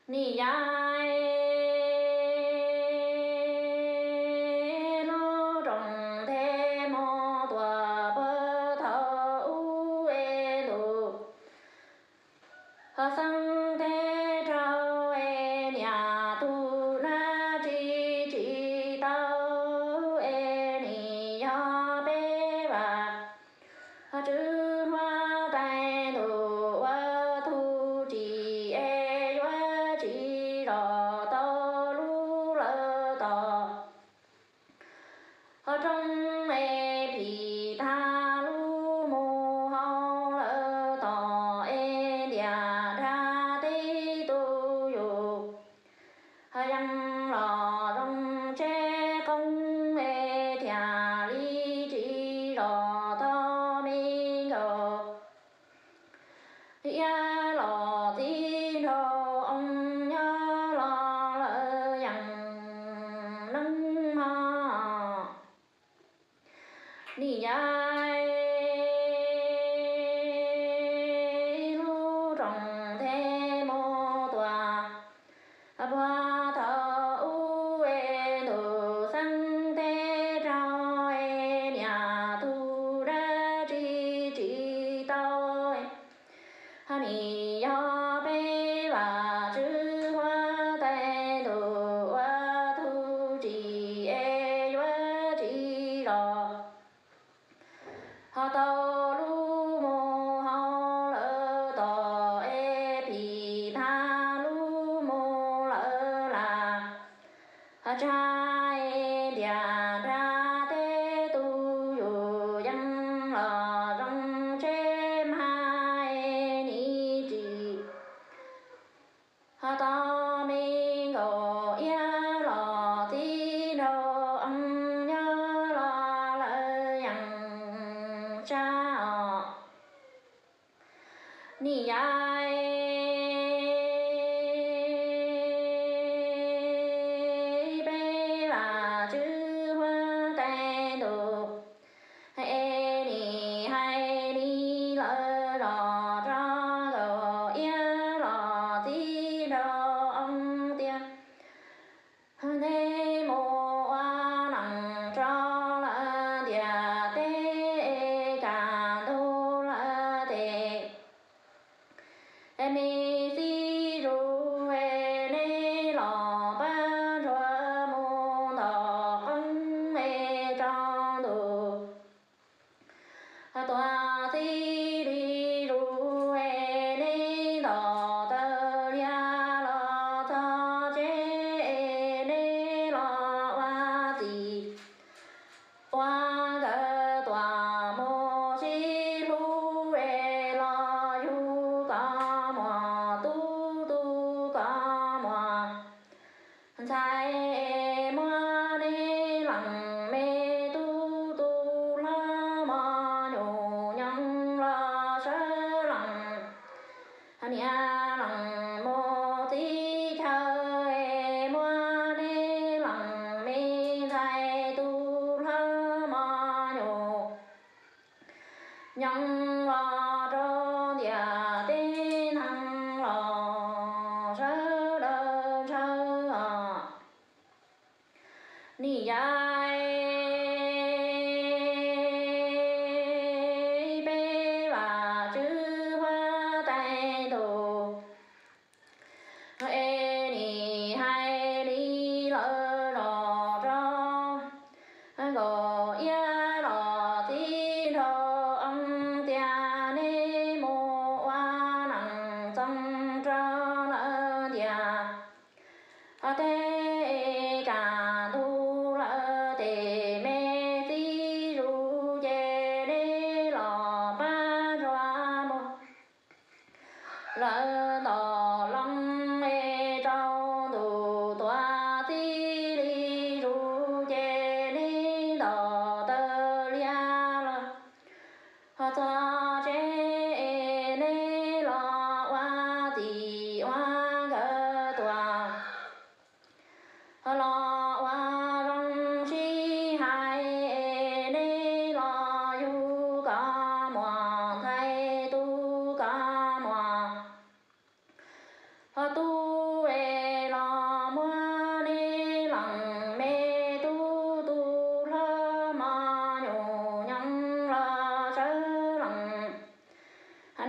Nim yaim lub rooj nthe mus tuaj puag thaum ub es ntuj, ho xeeb teb rau es niam tug dab tsi tsis tau es nim yog peb vam tswv huab tais ntuj ua tug tsim es yuav tsis zov tau lub lawv tos. Ho roob es phim tag lub mus hauv lawv tos es ntiag nrag teb tug yus, ho yeej los zoo tsheb qoob es thiaj li tsis zov tau me nkaus. Iab los txiv nraug oo nyob los lawv yeej neeb ho. Nim yaim lub rooj nthe mus tuaj puag thaum ub es ntuj, xeeb teb rau es niam tug dab tsi tsis tau, ho nim yog peb vam tswv huab tais ntuj ua tug tsim es yuav tsis zov, ho tau lub mus hauv lawv tos es phim tag lub mus lawv lam, ho tsa es ntiag nrag teb tug yus yeej los zoo tsheb mag es nim tsis ho tau me nkaus. Iab los txiv nraug oo nyob los lawv yeej tsa os. Nim yaim peb vam tswv huab tais ntuj es nim hais li lawv zov rau nkaus. Iab los txiv nraug oo tias neb mus ua neej tso lawm ntiag teb, es kaj ntug lawm tes, es me txiv zus es neb los pab ntsuag mus ntaus qoob es tsaus ntuj. Tuam txiv li zus es neb ntaus taw liab los txog tsev es neb los ua txim ua nkawm tuam mus sib hlub es los yug kos muag tub tu kos muag ntxhais, muab neb leej me tub tu hlob mos nyuj nyoos los sawv leej niam leej mus txij chaw es muab neb leej me ntxhais tu hlob mos nyuj nyoos los rau ntiag teb neeg los sawv daws ntshaw os. Nim yaim peb vam tswv huab tais ntuj es nim hais li lawv zov rau nkaus. Iab los txiv nraug oo tias neb mus ua neej txoos rau lawm ntiag teb, kaj ntug lawm tes, me txiv zus ces neb los pab ntsuag mus lawm ntaus loo es tsaus ntuj. Tuam txiv li zus ces neb ntaus taw liab los ho txog tsev es neb los ua txim ua nkawm tuam los ua zoo sib hais es neb los yug kos muag ntxhais tu kos muag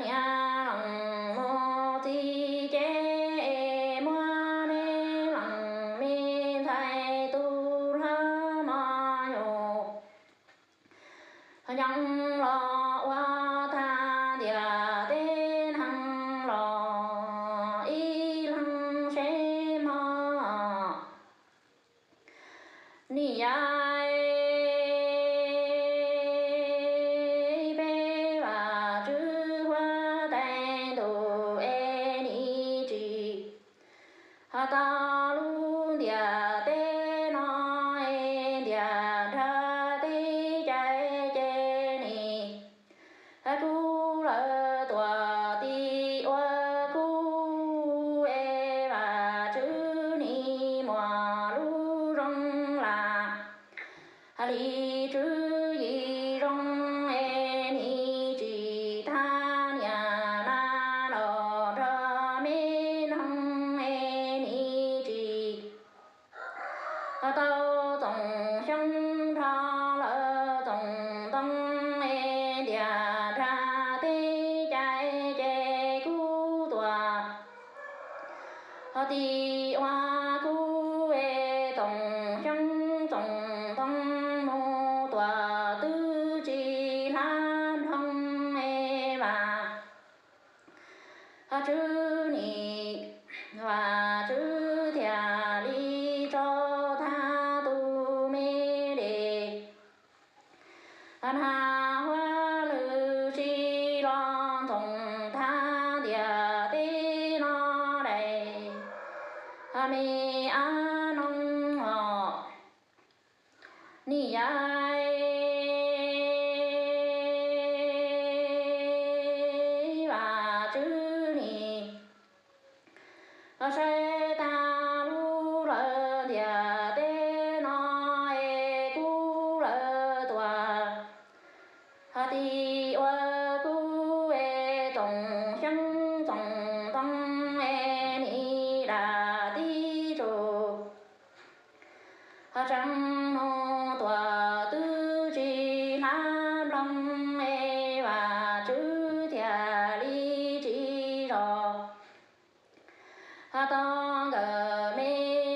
Niam leej muaj txiv ces es muab nej leej me ntxhais tus hlob mos nyuj nyob los ua tag ntiaj teb neeg los ib leeg seb mog. Niam yau, peb Vajtswv huab tais ntuj es nim tsim ho tau lub ntiaj teb no es ntiaj nrag teb cai ces nim kub lawm tuam tim ua kub es Vajtswv nim muaj lub zoo lam li tswv yim zoo es nim tsim thab niam na los nrog me noog es nim tsim tau txoom xyoob nrho lawm txoom ntoo es ntiaj nrag teb cai ces kub tuam ho tim ua kub es txoom xyoob txoom ntoo mus tuam twb tsis hlab nploog es Vajtswv nim, Vajtswv thiaj li tso tag tus me les nag huab lwm sib los ntxoov thab ntiaj teb no daim me ab noog os. Niam yau, Vajtswv nim saib tag lub lawv ntiaj teb no es kub lawm tuam tim ua kub es txoom xyoob txoom ntoo es nim dam tib tsuj tseev nug tuam twb tsis hlab nploog es Vajtswv thiaj li tsis zov tau nkawm me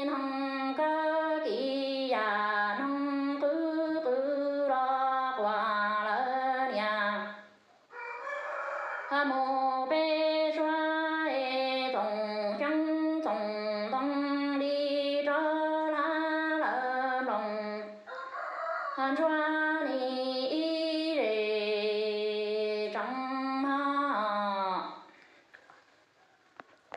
noog kab kis yam noog qwb qw los quas lawv niam mus peb suab es txoom xyoob txoom ntoo li rov hlab lawm nploog ntsuab ni